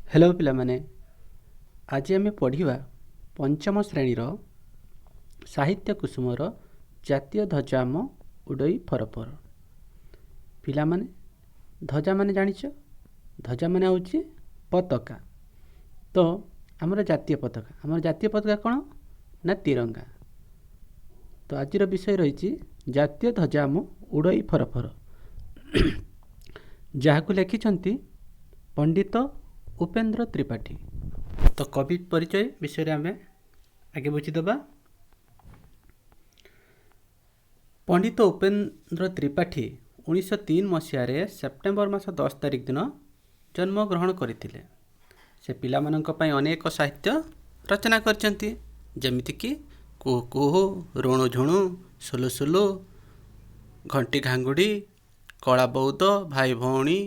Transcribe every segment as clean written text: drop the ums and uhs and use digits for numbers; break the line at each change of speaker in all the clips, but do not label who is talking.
Hello ପିଲାମାନେ, ଆଜି ଆମେ ପଢ଼ିବା ପଞ୍ଚମ ଶ୍ରେଣୀର ସାହିତ୍ୟ କୁସୁମର ଜାତୀୟ ଧ୍ୱଜା ଆମ ଉଡ଼ଇ ଫରଫର। ପିଲାମାନେ, ଧ୍ୱଜା ମାନେ ଜାଣିଛ? ଧ୍ୱଜା ମାନେ ହେଉଛି ପତାକା। ତ ଆମର ଜାତୀୟ ପତାକା, ଆମର ଜାତୀୟ ପତାକା କ'ଣ ନା ତିରଙ୍ଗା। ତ ଆଜିର ବିଷୟ ରହିଛି ଜାତୀୟ ଧ୍ୱଜା ଆମ ଉଡ଼ଇ ଫରଫର, ଯାହାକୁ ଲେଖିଛନ୍ତି ପଣ୍ଡିତ ଉପେନ୍ଦ୍ର ତ୍ରିପାଠୀ। ତ କବି ପରିଚୟ ବିଷୟରେ ଆମେ ଆଗେ ବୁଝିଦେବା। ପଣ୍ଡିତ ଉପେନ୍ଦ୍ର ତ୍ରିପାଠୀ 1903 ମସିହାରେ ସେପ୍ଟେମ୍ବର ମାସ 10 ତାରିଖ ଦିନ ଜନ୍ମଗ୍ରହଣ କରିଥିଲେ। ସେ ପିଲାମାନଙ୍କ ପାଇଁ ଅନେକ ସାହିତ୍ୟ ରଚନା କରିଛନ୍ତି, ଯେମିତିକି କୁହୁ କୁହୁ, ରୁଣୁ ଝୁଣୁ, ସୁଲୁ ସୁଲୁ, ଘଣ୍ଟି ଘାଙ୍ଗୁଡ଼ି, କଳା ବଉଦ, ଭାଇ ଭଉଣୀ,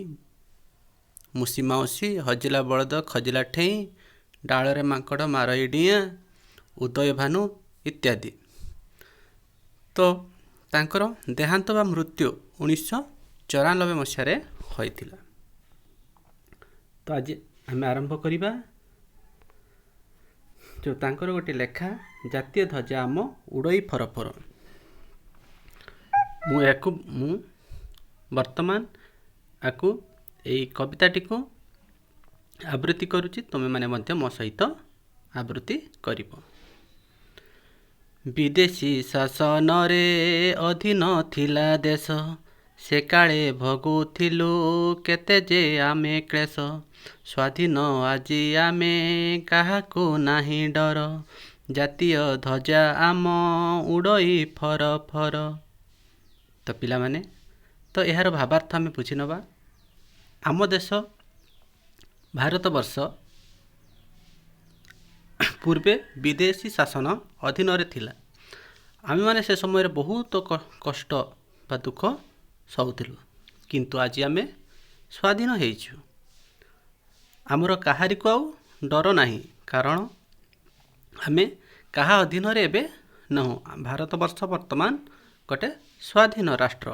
ମୁସି ମାଉସୀ, ହଜିଲା ବଳଦ ଖଜିଲା ଠେଇଁ, ଡାଳରେ ମାଙ୍କଡ଼ ମାରଇ ଡିଆଁ, ଉଦୟ ଭାନୁ ଇତ୍ୟାଦି। ତ ତାଙ୍କର ଦେହାନ୍ତ ବା ମୃତ୍ୟୁ 1994 ମସିହାରେ ହୋଇଥିଲା। ତ ଆଜି ଆମେ ଆରମ୍ଭ କରିବା ଯେଉଁ ତାଙ୍କର ଗୋଟେ ଲେଖା ଜାତୀୟ ଧ୍ୱଜା ଆମ ଉଡ଼ଇ ଫରଫର। ମୁଁ ଏହାକୁ ମୁଁ ବର୍ତ୍ତମାନ ଆକୁ ଏଇ କବିତାଟିକୁ ଆବୃତ୍ତି କରୁଛି, ତୁମେମାନେ ମଧ୍ୟ ମୋ ସହିତ ଆବୃତ୍ତି କରିବ। ବିଦେଶୀ ଶାସନରେ ଅଧୀନ ଥିଲା ଦେଶ, ସେ କାଳେ ଭୋଗୁଥିଲୁ କେତେ ଯେ ଆମେ କ୍ଳେଶ। ସ୍ୱାଧୀନ ଆଜି ଆମେ କାହାକୁ ନାହିଁ ଡର, ଜାତୀୟ ଧ୍ୱଜା ଆମ ଉଡ଼ଇ ଫର ଫର। ତ ପିଲାମାନେ, ତ ଏହାର ଭାବାର୍ଥ ଆମେ ବୁଝିନେବା। ଆମ ଦେଶ ଭାରତବର୍ଷ ପୂର୍ବେ ବିଦେଶୀ ଶାସନ ଅଧୀନରେ ଥିଲା। ଆମେମାନେ ସେ ସମୟରେ ବହୁତ କଷ୍ଟ ବା ଦୁଃଖ ସହୁଥିଲୁ, କିନ୍ତୁ ଆଜି ଆମେ ସ୍ୱାଧୀନ ହେଇଛୁ। ଆମର କାହାରିକୁ ଆଉ ଡର ନାହିଁ, କାରଣ ଆମେ କାହା ଅଧୀନରେ ଏବେ ନାହୁଁ। ଭାରତବର୍ଷ ବର୍ତ୍ତମାନ ଗୋଟେ ସ୍ୱାଧୀନ ରାଷ୍ଟ୍ର।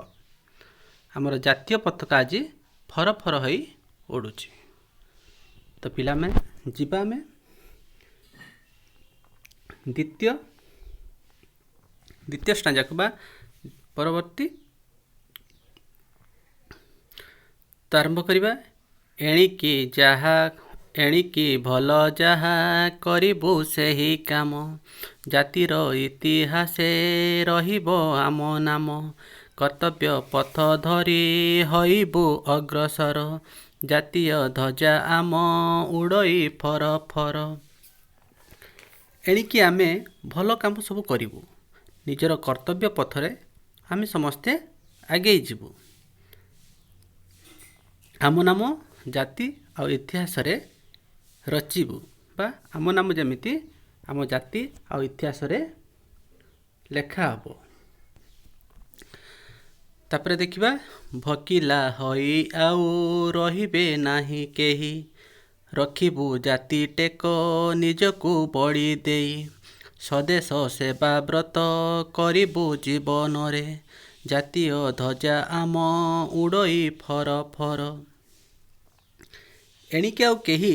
ଆମର ଜାତୀୟ ପତାକା ଆଜି ଫର ଫର ହୋଇ ଉଡ଼ୁଛି। ତ ପିଲାମାନେ, ଯିବା ଆମେ ଦ୍ୱିତୀୟ ଷ୍ଟାଞ୍ଜାକୁ ବା ପରବର୍ତ୍ତୀ। ତ ଆରମ୍ଭ କରିବା। ଏଣିକି ଯାହା ଏଣିକି ଭଲ ଯାହା କରିବୁ ସେହି କାମ, ଜାତିର ଇତିହାସେ ରହିବ ଆମ ନାମ। କର୍ତ୍ତବ୍ୟ ପଥ ଧରି ହୋଇବୁ ଅଗ୍ରସର, ଜାତୀୟ ଧ୍ୱଜା ଆମ ଉଡ଼ଇ ଫର ଫର। ଏଣିକି ଆମେ ଭଲ କାମ ସବୁ କରିବୁ, ନିଜର କର୍ତ୍ତବ୍ୟ ପଥରେ ଆମେ ସମସ୍ତେ ଆଗେଇ ଯିବୁ। ଆମ ନାମ ଜାତି ଆଉ ଇତିହାସରେ ରଚିବୁ, ବା ଆମ ନାମ ଯେମିତି ଆମ ଜାତି ଆଉ ଇତିହାସରେ ଲେଖା ହେବ। ତାପରେ ଦେଖିବା, ଭୋକିଲା ହୋଇ ଆଉ ରହିବେ ନାହିଁ କେହି, ରଖିବୁ ଜାତି ଟେକ ନିଜକୁ ବଳି ଦେଇ। ସ୍ୱଦେଶ ସେବା ବ୍ରତ କରିବୁ ଜୀବନରେ, ଜାତୀୟ ଧ୍ୱଜା ଆମ ଉଡ଼ଇ ଫର ଫର। ଏଣିକି ଆଉ କେହି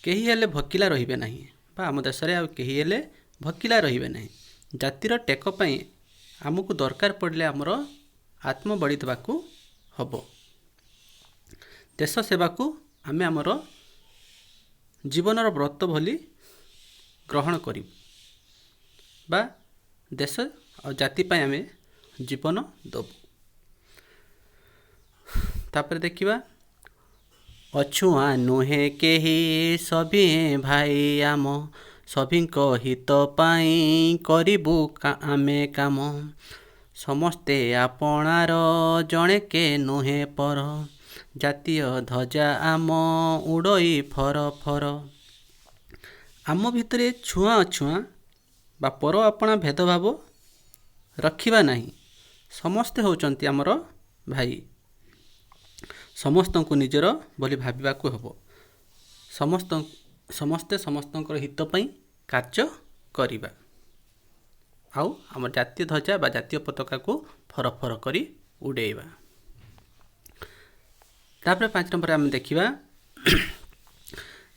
କେହି ହେଲେ ଭୋକିଲା ରହିବେ ନାହିଁ, ବା ଆମ ଦେଶରେ ଆଉ କେହି ହେଲେ ଭୋକିଲା ରହିବେ ନାହିଁ। ଜାତିର ଟେକ ପାଇଁ ଆମକୁ ଦରକାର ପଡ଼ିଲେ ଆମର ଆତ୍ମବଳି ଦେବାକୁ ହେବ। ଦେଶ ସେବାକୁ ଆମେ ଆମର ଜୀବନର ବ୍ରତ ବୋଲି ଗ୍ରହଣ କରିବୁ, ବା ଦେଶ ଆଉ ଜାତି ପାଇଁ ଆମେ ଜୀବନ ଦେବୁ। ତାପରେ ଦେଖିବା, ଅଛୁଆଁ ନୁହେଁ କେହି ସଭିଏଁ ଭାଇ ଆମ, ସଭିଙ୍କ ହିତ ପାଇଁ କରିବୁ ଆମେ କାମ। ସମସ୍ତେ ଆପଣାର ଜଣେକେ ନୁହେଁ ପର, ଜାତୀୟ ଧ୍ୱଜା ଆମ ଉଡ଼ଇ ଫର ଫର। ଆମ ଭିତରେ ଛୁଆଁ ଅଛୁଆଁ ବା ପର ଆପଣା ଭେଦଭାବ ରଖିବା ନାହିଁ। ସମସ୍ତେ ହେଉଛନ୍ତି ଆମର ଭାଇ। ସମସ୍ତଙ୍କୁ ନିଜର ବୋଲି ଭାବିବାକୁ ହେବ। ସମସ୍ତେ ସମସ୍ତଙ୍କର ହିତ ପାଇଁ କାର୍ଯ୍ୟ କରିବା, ଆଉ ଆମ ଜାତୀୟ ଧ୍ୱଜା ବା ଜାତୀୟ ପତାକାକୁ ଫର ଫର କରି ଉଡ଼େଇବା। ତାପରେ 5 ନମ୍ବରରେ ଆମେ ଦେଖିବା,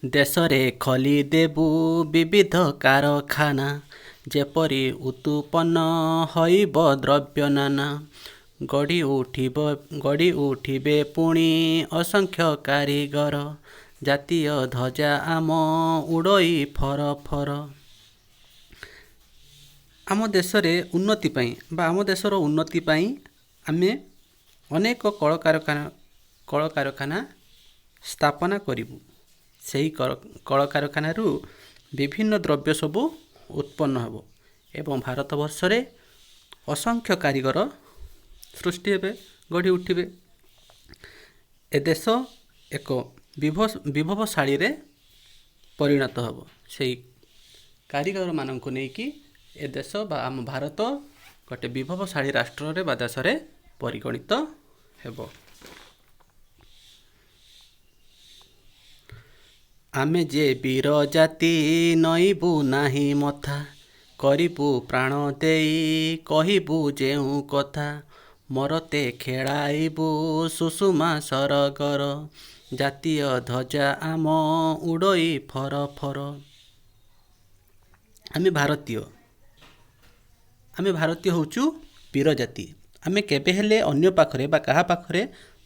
ଦେଶରେ ଖୋଲିଦେବୁ ବିବିଧ କାରଖାନା, ଯେପରି ଉତ୍ପନ୍ନ ହୋଇବ ଦ୍ରବ୍ୟ ନାନା। ଗଢ଼ି ଉଠିବେ ପୁଣି ଅସଂଖ୍ୟ କାରିଗର, ଜାତୀୟ ଧ୍ୱଜା ଆମ ଉଡ଼ଇ ଫର ଫର। ଆମ ଦେଶରେ ଉନ୍ନତି ପାଇଁ ବା ଆମ ଦେଶର ଉନ୍ନତି ପାଇଁ ଆମେ ଅନେକ କଳକାରଖାନା ସ୍ଥାପନା କରିବୁ। ସେହି କଳକାରଖାନାରୁ ବିଭିନ୍ନ ଦ୍ରବ୍ୟ ସବୁ ଉତ୍ପନ୍ନ ହେବ ଏବଂ ଭାରତ ବର୍ଷରେ ଅସଂଖ୍ୟ କାରିଗର ସୃଷ୍ଟି ହେବେ, ଗଢ଼ି ଉଠିବେ। ଏ ଦେଶ ଏକ ବିଭବଶାଳୀରେ ପରିଣତ ହେବ। ସେଇ କାରିଗରମାନଙ୍କୁ ନେଇକି ଏ ଦେଶ ବା ଆମ ଭାରତ ଗୋଟେ ବିଭବଶାଳୀ ରାଷ୍ଟ୍ରରେ ବା ଦେଶରେ ପରିଗଣିତ ହେବ। ଆମେ ଯେ ବୀର ଜାତି ନଇବୁ ନାହିଁ ମଥା, କରିବୁ ପ୍ରାଣ ଦେଇ କହିବୁ ଯେଉଁ କଥା। ମରତେ ଖେଳାଇବୁ ସୁଷମା ସରଗର, ଜାତୀୟ ଧ୍ୱଜା ଆମ ଉଡ଼ଇ ଫର ଫର। ଆମେ ଭାରତୀୟ, ଆମେ ଭାରତୀୟ ହେଉଛୁ ବୀର ଜାତି। ଆମେ କେବେ ହେଲେ ଅନ୍ୟ ପାଖରେ ବା କାହା ପାଖରେ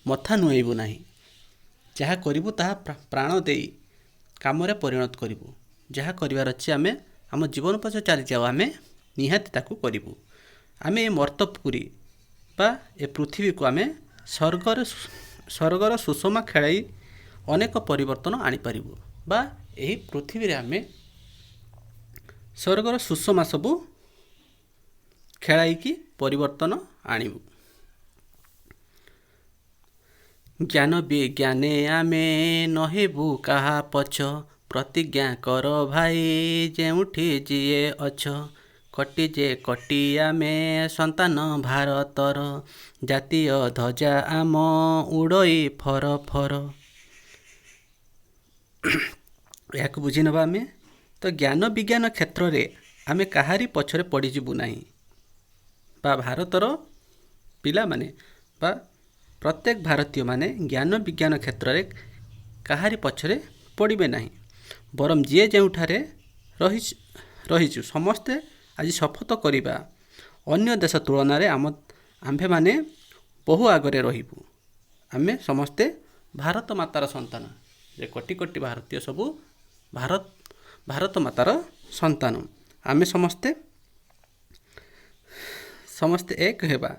ମଥା ନୁଆଇବୁ ନାହିଁ। ଯାହା କରିବୁ ତାହା ପ୍ରାଣ ଦେଇ କାମରେ ପରିଣତ କରିବୁ। ଯାହା କରିବାର ଅଛି, ଆମେ ଆମ ଜୀବନ ପଛେ ଚାଲିଯାଉ, ଆମେ ନିହାତି ତାକୁ କରିବୁ। ଆମେ ଏ ମର୍ତ୍ତପୁରୀ ବା ଏ ପୃଥିବୀକୁ ଆମେ ସ୍ୱର୍ଗର ସୁଷମା ଖେଳାଇ ଅନେକ ପରିବର୍ତ୍ତନ ଆଣିପାରିବୁ ବା ଏହି ପୃଥିବୀରେ ଆମେ ସ୍ୱର୍ଗର ସୁଷମା ସବୁ ଖେଳାଇକି ପରିବର୍ତ୍ତନ ଆଣିବୁ। ଜ୍ଞାନ ବିଜ୍ଞାନେ ଆମେ ନହେବୁ କାହା ପଛ, ପ୍ରତିଜ୍ଞା କର ଭାଇ ଯେଉଁଠି ଯିଏ ଅଛ। କୋଟି ଯେ କୋଟି ଆମେ ସନ୍ତାନ ଭାରତର, ଜାତୀୟ ଧ୍ୱଜା ଆମ ଉଡ଼ଇ ଫର ଫର। ଏହାକୁ ବୁଝିନେବା ଆମେ ତ, ଜ୍ଞାନ ବିଜ୍ଞାନ କ୍ଷେତ୍ରରେ ଆମେ କାହାରି ପଛରେ ପଡ଼ିଯିବୁ ନାହିଁ ବା ଭାରତର ପିଲାମାନେ ବା ପ୍ରତ୍ୟେକ ଭାରତୀୟମାନେ ଜ୍ଞାନ ବିଜ୍ଞାନ କ୍ଷେତ୍ରରେ କାହାରି ପଛରେ ପଡ଼ିବେ ନାହିଁ, ବରଂ ଯିଏ ଯେଉଁଠାରେ ରହିଛୁ ସମସ୍ତେ ଆଜି ଶପଥ କରିବା, ଅନ୍ୟ ଦେଶ ତୁଳନାରେ ଆମ୍ଭେମାନେ ବହୁ ଆଗରେ ରହିବୁ। ଆମେ ସମସ୍ତେ ଭାରତ ମାତାର ସନ୍ତାନ। ଯେ କୋଟି କୋଟି ଭାରତୀୟ ସବୁ ଭାରତ ମାତାର ସନ୍ତାନ। ଆମେ ସମସ୍ତେ ଏକ ହେବା,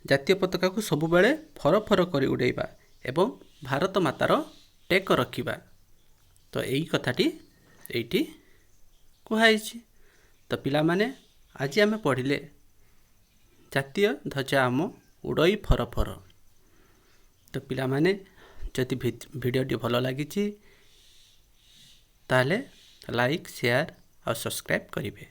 ଜାତୀୟ ପତାକାକୁ ସବୁବେଳେ ଫର ଫର କରି ଉଡ଼େଇବା ଏବଂ ଭାରତ ମାତାର ଟେକ ରଖିବା। ତ ଏଇ କଥାଟି ଏଇଠି କୁହାହେଇଛି। ତ ପିଲାମାନେ, ଆଜି ଆମେ ପଢ଼ିଲେ ଜାତୀୟ ଧ୍ୱଜା ଆମ ଉଡ଼ଇ ଫର ଫର। ତ ପିଲାମାନେ, ଯଦି ଭିଡ଼ିଓଟି ଭଲ ଲାଗିଛି ତାହେଲେ ଲାଇକ୍, ସେୟାର ଆଉ ସବସ୍କ୍ରାଇବ୍ କରିବେ।